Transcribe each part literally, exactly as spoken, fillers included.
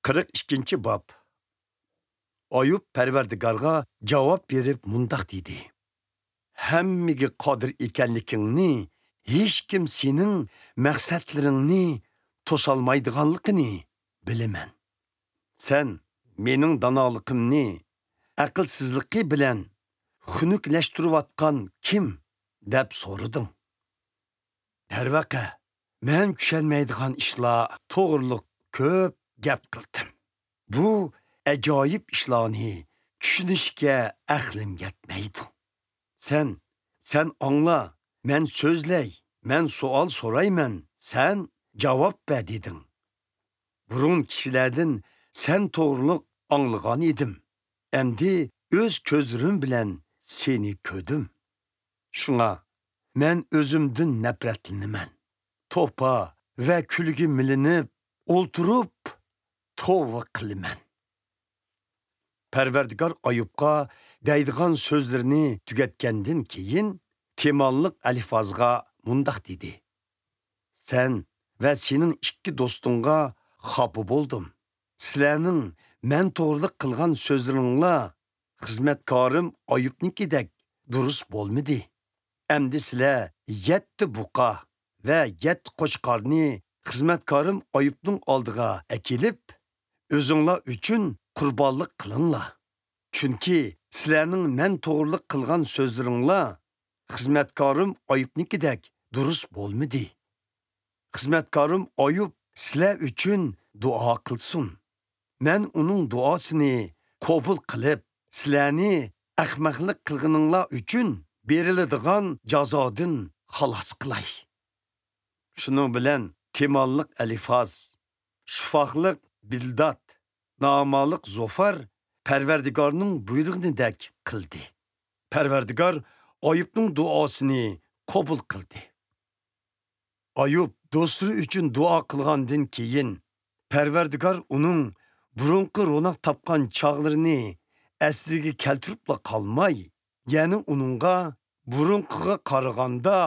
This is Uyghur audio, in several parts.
قىرىق ئىككىنچى باب. ئايۇب پەرۋەردىگارغا جاۋاب بېرىپ مۇنداق دېدى: «ھەممىگە قادىر ئىكەنلىكىڭنى، ھېچكىم سېنىڭ مەقسەتلىرىڭنى توسالمايدىغانلىقىنى بىلىمەن. سەن مېنىڭ دانالىقىمنى ئەقىلسىزلىقى بىلەن خۇنۈكلەشتۈرۈۋاتقان كىم؟» دەپ سورىدىڭ. دەرۋەقە، مەن چۈشەنمەيدىغان ئىشلار توغرۇلۇق كۆپ گەپ قىلدىم. بۇ ئاجايىپ ئىشلارنى چۈشىنىشكە ئەقلىم يەتمەيدۇ. سەن، سەن ئاڭلا، مەن سۆزلەي، مەن سوئال سورايمەن، سەن جاۋاب بەر دېدىڭ. بۇرۇن كىشىلەردىن سەن توغرۇلۇق ئاڭلىغان ئىدىم. ئەمدى ئۆز كۆزلىرىم بىلەن سېنى كۆردۈم. شۇڭا مەن ئۆزۈمدىن نەپرەتلىنىمەن. توپا ۋە كۈلگە مىلىنىپ ئولتۇرۇپ، توۋا قىلىمەن. پەرۋەردىگار ئايۇبقا دەيدىغان سۆزلىرىنى تۈگەتكەندىن كېيىن، تېمانلىق ئەلىفازغا مۇنداق دېدى: «سەن ۋە سېنىڭ ئىككى دوستۇڭغا خاپا بولدۇم. سىلەرنىڭ مەن توغرىلىق قىلغان سۆزلىرىڭلار خىزمەتكارىم ئايۇبنىڭكىدەك دۇرۇس بولمىدى. ئەمدى سىلەر يەتتە بۇقا ۋە يەتتە قوچقارنى خىزمەتكارىم ئايۇبنىڭ ئالدىغا ئەكېلىپ، ئۆزۈڭلار ئۈچۈن قۇربانلىق قىلىڭلار. چۈنكى سىلەرنىڭ مەن توغرىلىق قىلغان سۆزلىرىڭلار خىزمەتكارىم ئايۇبنىڭكىدەك دۇرۇس بولمىدى. خىزمەتكارىم ئايۇب سىلەر ئۈچۈن دۇئا قىلسۇن. مەن ئۇنىڭ دۇئاسىنى قوبۇل قىلىپ، سىلەرنى ئەخمەقلىق قىلغىنىڭلار ئۈچۈن بېرىلىدىغان جازادىن خالاس قىلاي.» شۇنىڭ بىلەن تېمانلىق ئەلىفاز، شۇفاقلىق بىلداد، نامالىق زوفار پەرۋەردىگارنىڭ بۇيرۇغىنىدەك قىلدى. پەرۋەردىگار ئايۇبنىڭ دۇئاسىنى قوبۇل قىلدى. ئايۇب دوستلىرى ئۈچۈن دۇئا قىلغاندىن كېيىن، پەرۋەردىگار ئۇنىڭ بۇرۇنقى روناق تاپقان چاغلىرىنى ئەسلىگە كەلتۈرۈپلا قالماي، يەنە ئۇنىڭغا بۇرۇنقىغا قارىغاندا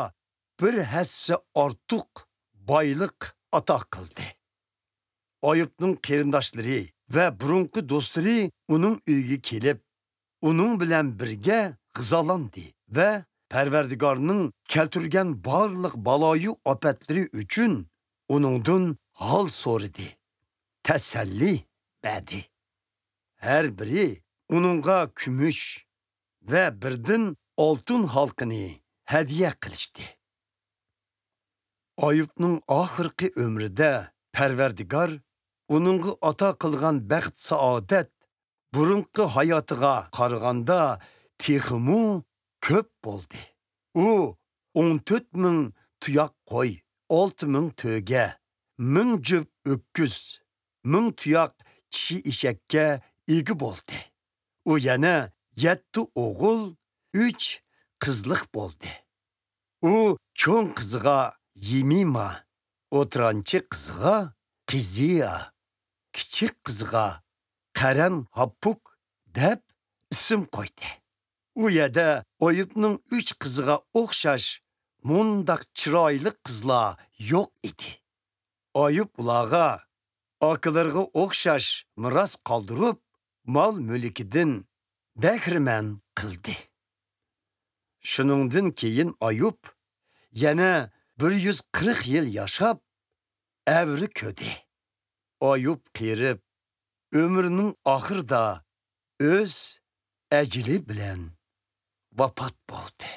بىر ھەسسە ئارتۇق بايلىق ئاتا قىلدى. ئايۇبنىڭ قېرىنداشلىرى ۋە بۇرۇنقى دوستلىرى ئۇنىڭ ئۆيىگە كېلىپ، ئۇنىڭ بىلەن بىرگە غىزالاندى ۋە پەرۋەردىگارنىڭ كەلتۈرگەن بارلىق بالايىئاپەتلىرى ئۈچۈن ئۇنىڭدىن ھال سورىدى، تەسەللى بەردى. ھەر بىرى ئۇنىڭغا كۈمۈش ۋە بىردىن ئالتۇن ھالقىنى ھەدىيە قىلىشتى. ئايۇبنىڭ ئاخىرقى ئۆمرىدە پەرۋەردىگار ئۇنىڭغا ئاتا قىلغان بەخت-سائادەت بۇرۇنقى ھاياتىغا قارىغاندا تېخىمۇ كۆپ بولدى. ئۇ ئون تۆت مىڭ تۇياق قوي، ئالتە مىڭ تۆگە، مىڭ جۈپ ئۆكۈز، مىڭ تۇياق چىشى ئېشەككە ئىگە بولدى. ئۇ يەنە يەتتە ئوغۇل، ئۈچ قىزلىق بولدى. ئۇ چوڭ قىزىغا يېمىما، ئوتتۇرانچى قىزىغا قىزىيا، كىچىك قىزىغا قەرەن ھاپپۇك دەپ ئىسىم قويدى. ئۇ يەردە ئايۇبنىڭ ئۈچ قىزىغا ئوخشاش مۇنداق چىرايلىق قىزلار يوق ئىدى. ئايۇب ئۇلارغا ئاكىلىرىغا ئوخشاش مىراس قالدۇرۇپ، مال-مۈلكىدىن بەھرىمەن قىلدى. شۇنىڭدىن كېيىن ئايۇب يەنە بىر يۈز قىرىق يىل ياشاپ، ئەۋرە كۆردى. ئايۇب قېرىپ، ئۆمرىنىڭ ئاخىرىدا ئۆز ئەجىلى بىلەن ۋاپات بولدى.